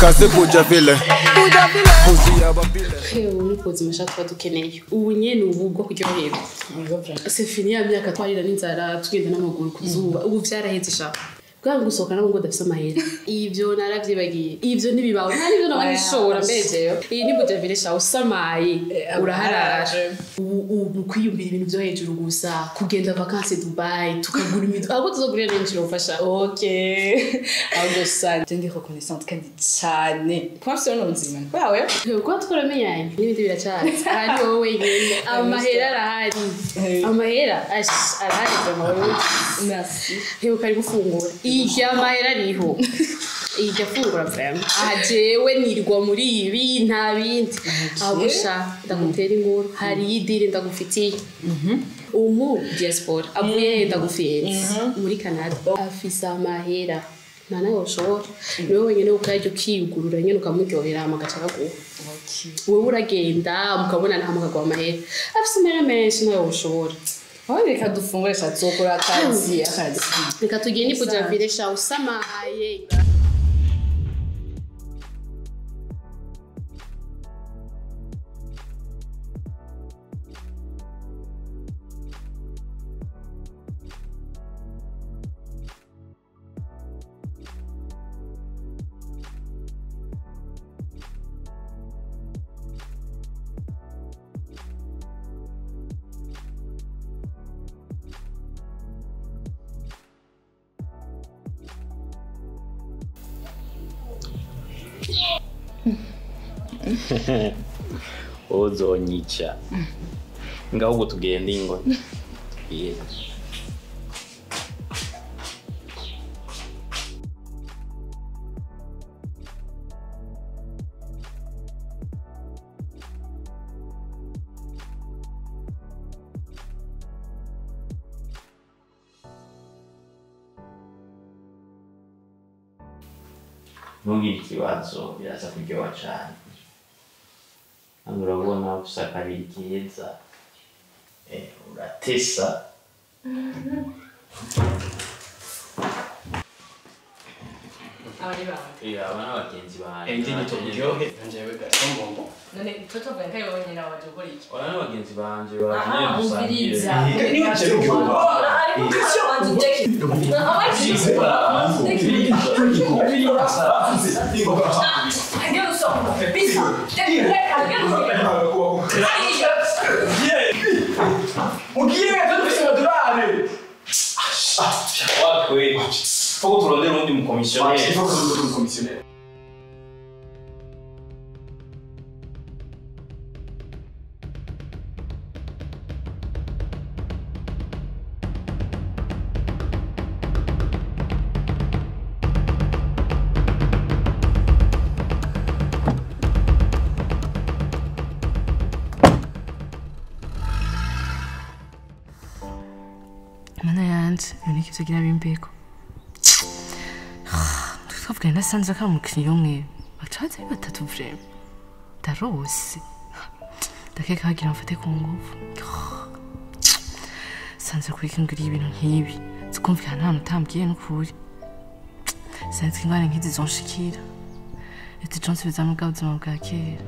Kaze Bujaville. Ubu ni ubuzima sha tuba dukeneye ubu nyene ubu bwo kuryoherwa. C'est fini ya myaka twarira n'inzara tugenda n'amaguru ku zuba, ubu vyaraheze sha. Bwa gusohoka nabo ngo ndafise amahera, ivyo naravyibagiye, ivyo ntibibaho, nta n'ivyo naba nishobora mbejeyo. Iyi ni Bujaville sha, usamaye uraharara. Ubu kwiyumvira ibintu vyo hejuru gusa, kugenda vacances Dubai, tukagura imiduga, ahubwo tuzogurira n'inshuro ufasha. Okay. Ahubwo sa je ndi reconnaissante kandi cyane. Kuba mfise buno buzima. Wawe? Kuba twaramenyanye n'ibindi biracaza, ari wowe wenyine amahera arahari, amahera arahari vraiment wewe. Merci. Hewe kari gufungura irya amahera ariho, irya fungura vraiment. Aha jewe nirwa muri ibi nta bindi. Ahubwo sha ndagutera inkuru, hari idiri ndagufitiye. Umu diaspora avuye ndagufiyenze muri Canada, afise amahera nta nawe ushobora, niwe wenyine ukajya ukiyugurura nyine ukamuryohera hama agaca araguha. Wewe uragenda mukabonana hama akaguha amahera, afise amahera menshi nawe ushobora. Aho reka dufungure sha, tuzokora akazi akazi. Reka tugende Bujaville sha, usamaye. Uzonyica ngahubwo tugende ingo tugende. Ntugire ikibazo, biraza kuryoha cane. Hano urabona ufise akabiri keza, uratesa. Abari bawe. Aba ni abagenzi banje. Ndi gito buryohe njewe gato mbombo. None twe tuvuga ko ari wowe nyine waje gukora iki? Aba ni abagenzi banje baje dusangire. Niba nje uryoha. Mugiye dufise amadorari. Wakwe. Faut turondere uwundi mukomisiyoneri. Il faut que nous commissionnaire. Mana yanje, ibintu ivyo gira bimbeko. Twavugana nasanze ko ari umukiriya umwe, bacaze ari batatu vraiment. Ndarose. Ndakeka bagira mfate ku nguvu. Sanze kwikingiriye ibintu nk'ibi. Zikumvikana nta muntu utambwiye n'ukuri. Sinzi ko ingorane nk'izi zonshikira. Ati Johnson bizamubwa ubuzima bwa kera.